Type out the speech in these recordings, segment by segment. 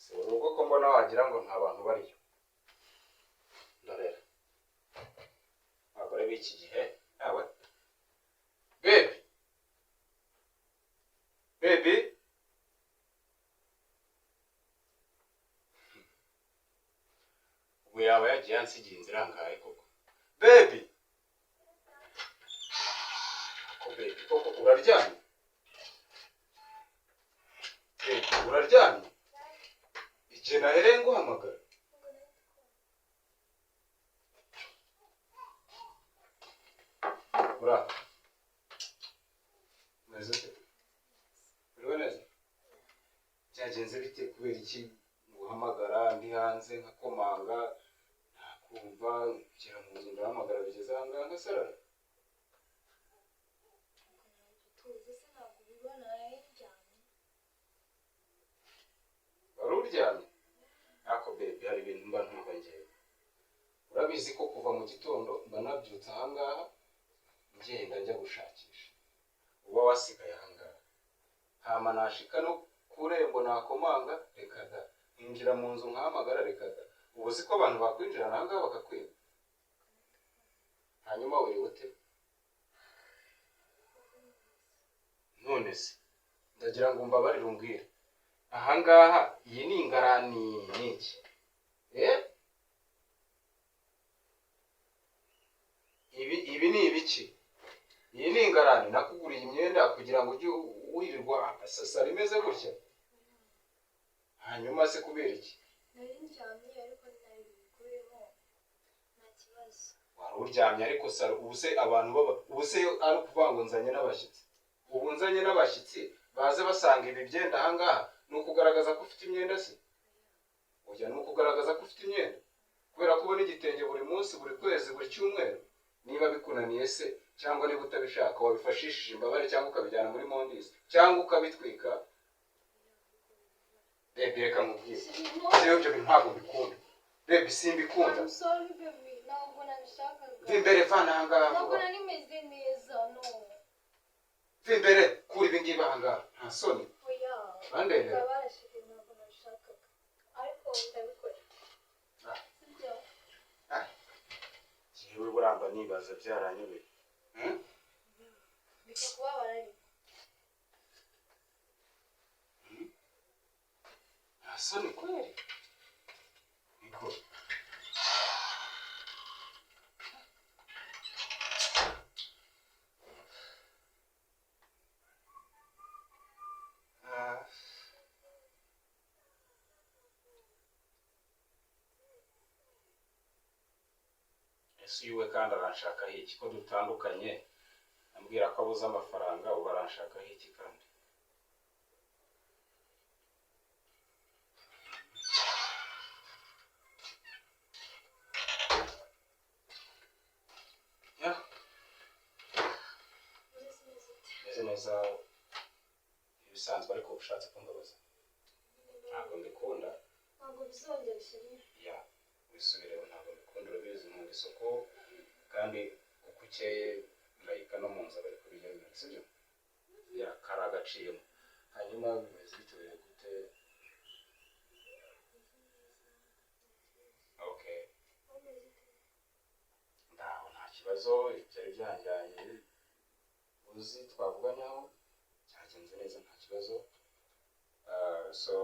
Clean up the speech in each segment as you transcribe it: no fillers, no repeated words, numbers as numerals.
Si urugo ko mbona wagira ngo nta bantu bariyo. Ndorera abagore b'iki gihe yawe. Baby, baby, ubu yaba yagiye yansigiye inzira irangaye koko. Baby ko, baby koko, uraryamye? Baby, uraryamye? Igihe nahereye nguhamagara. Ura umeze ute? Uriho neza? Byagenze bite? Kubera iki nguhamagara ndi hanze nkakomanga ntakumva, ngera mu nzu ndahamagara, bigeze aha ngaha ngasarara? Tuzi se, ntabwo ubibona, nararyamye. Wari uryamye, ariko baby, hari ibintu mba ntumva ngewe. Urabizi ko kuva mu gitondo mba nabyutse aha ngaha, ngenda njya gushakisha, uba wasigaye aha ngaha. Hama nashika no ku irembo nakomanga, reka da. Ninjira mu nzu nkahamagara, reka da. Ubu uzi ko abantu bakwinjirana aha ngaha bakakwiba? Hanyuma wiriwe ute? None se ndagira ngo umbabarire, umbwire aha ngaha, iyi ni ingarani, ni iki? Eh, ibi ni ibiki? Iyi ni ingarani? Nakuguriye imyenda kugira ngo ujye wirirwa sara imeze gutya? Hanyuma se kubera iki? Nari ndyamye, ariko nari bubikureho, nta kibazo. Wari uryamye, ariko saro, ubu se abantu baba, ubu se ari ukuvuga ngo nzanye n'abashyitsi, ubu nzanye n'abashyitsi baze basanga ibi byenda aha ngaha, ni ukugaragaza ko ufite imyenda se? Oya, ni ukugaragaza ko ufite imyenda kubera ko ubona igitenge buri munsi, buri kwezi, buri cyumweru? Niba bikunaniye se, cyangwa niba utabishaka, wabifashishije imbabare, cyangwa ukabijyana muri mondisi, cyangwa ukabitwika. Baby, reka nkubwire. Rero ibyo bintu ntabwo mbikunda, baby, simbikunda. I'm sorry, baby, ntabwo nabishakaga. Va imbere, vana aha ngaha Ntabwo vuba. nari meze neza, no. Va imbere, kura ibi ngibi aha ngaha, nta soni? Oya. Bandebera. Barashije, ntabwo nabishakaga, ariko ndabikora. Ah. Sibyo? Jyewe buramba nibaza, byaranyobeye. Hmm? Bikakubabara ariko. Nta soni kweri, niko. Ah. Ese uyu we kandi aranshakaho iki, ko dutandukanye ambwira ko abuze amafaranga? Ubu aranshakaho iki kandi? Ya. Umeze neza ute? Meze neza ibisanzwe, ariko ushatse kumbabaza, ntabwo mbikunda. Ntabwo bizongera, chéri. Ya, wisubireho, ntabwo mbikunda. Urabizi nkunda isuku, kandi uko ukeye ndayika no mu nzu bari kubijya bimera, sibyo? Ya, kari agaciyemo. Hanyuma bimeze bite? Biri gute? Okay. Umeze ute? Ndaho, nta kibazo. Byari byanjyanye, uzi twavuganyaho, cyagenze neza, nta kibazo. Ah, so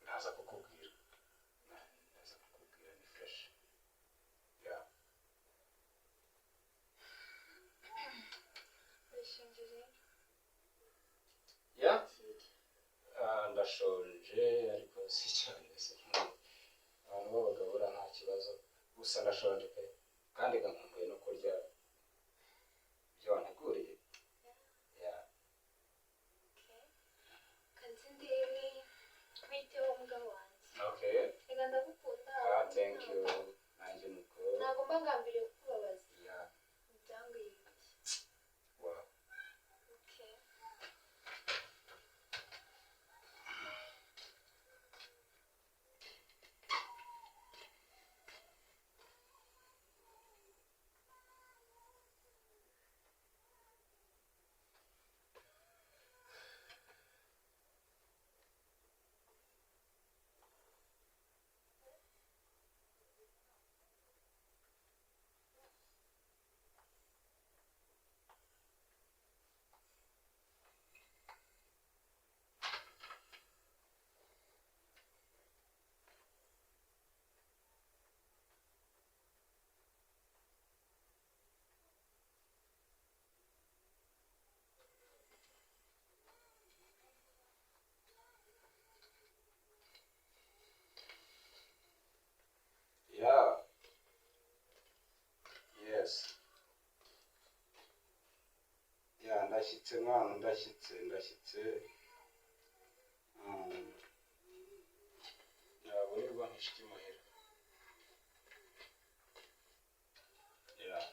ndaza kukubwira. Ndaza kukubwira, ni fresh, yeah. Urashonje rero? Yeah. Kiri. Ah, ndashonje, ariko si cyane. Si abantu b'abagabo buriya nta kibazo, gusa ndashonje pe, kandi nkumbuye no kurya ibyo wanteguriye, yeah. Kanzi ndebe kwiteho umugabo wanjye. Okay. Reka, ndagukunda. Ah, thank you, nanjye nuko. Ntabwo mba ngambiriye kukubabaza. Byangwiriye. Wow. Okay. Ndashyitse mwana, ndashyitse, ndashyitse. Mm. Yabonerwa nk'ishiki muhira. Yeah.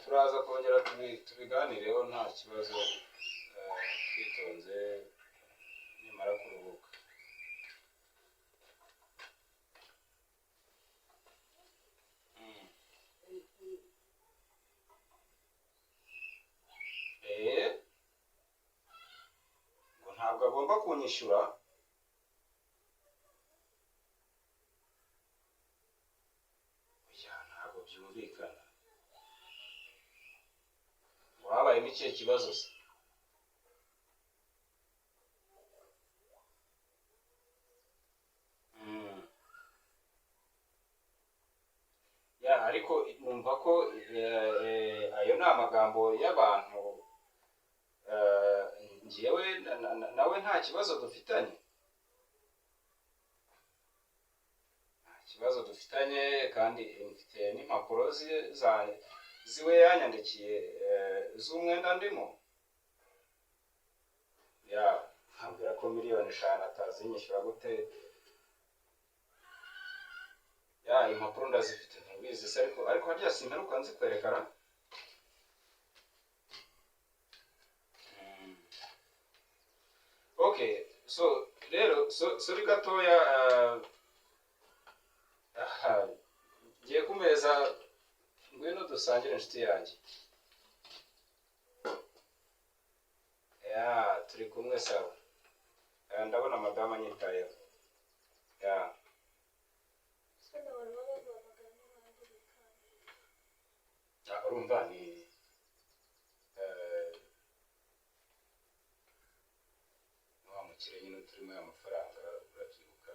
Turaza kongera tubiganireho nta kibazo, twitonze nimara kuruhuka. Mm. Eh, ngo ntabwo agomba kunyishyura. Oya, ntabwo byumvikana. Ngo habayemo ikihe kibazo se? Mm. Ya, ariko numva ko ayo ni amagambo y'abantu. eh, Njyewe nawe nta kibazo dufitanye, nta kibazo dufitanye, kandi mfite n'impapuro ziwe yanyandikiye, z'umwenda ndimo. Ya, nkabwira ko miliyoni 5 atazinyishyura gute. Ya, impapuro ndazifite, ntubizi se? Ariko harya simperuka nzikwerekana. Mm. Okay, so rero, so sorry gatoya, aha ngiye ku meza, ngwino dusangire inshuti yanjye. Ya, turi kumwe, sawa. Ya, ndabona madamu anyitayeho. Ya. So ndabona baba baguhamagara n'abandi bikanga. Ya, urumva ni eh, wa mukire nyine turimo y'amafaranga, urabyibuka.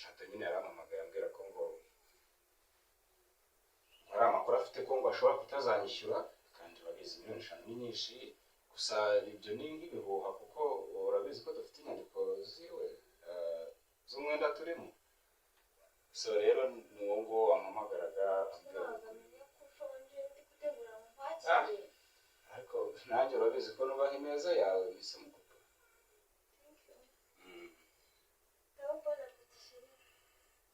Jado nyine yarampamagaye ambwira ko ngo hari amakuru afite ko ngo ashobora kutazanyishyura, kandi urabizi miliyoni 5 ni nyinshi. Gusa ibyo ni nk'ibihuha, kuko urabizi ko dufite inyandiko ziwe, z'umwenda turimo. So rero ni uwo nguwo wampamagaraga So ambwira. ntabwo amenya ko ushonje, ndi gutegura ngo nkwakire. Ariko nanjye urabizi ko nubaha ineza yawe, mpise mukupa. Thank you. Mm. Ndabona bon appétit, chérie.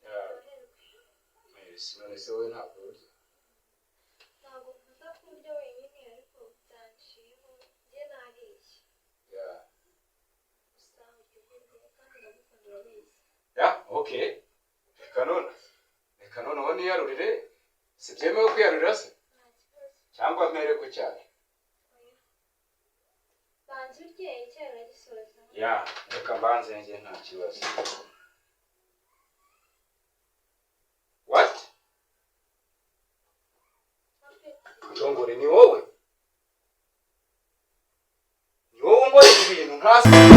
Ya, Uryoherwe. merci. None se wowe ntabwo urya? Ntabwo nkunda kurya wenyine, ariko byanciyeho, njye nariye. Ya. Gusa uryoherwe, kandi ndagukunda, urabizi. Ya, okay, reka noneho niyarurire. Si byemewe kwiyarurira se? Nta kibazo. Cyangwa mpere ku cyayi? Oya, banza urye, icyayi uragisoza. Ya, reka mbanze njye, nta kibazo. What? Appétit. Njongore, ni wowe, ni wowe unkorera ibintu ntazi.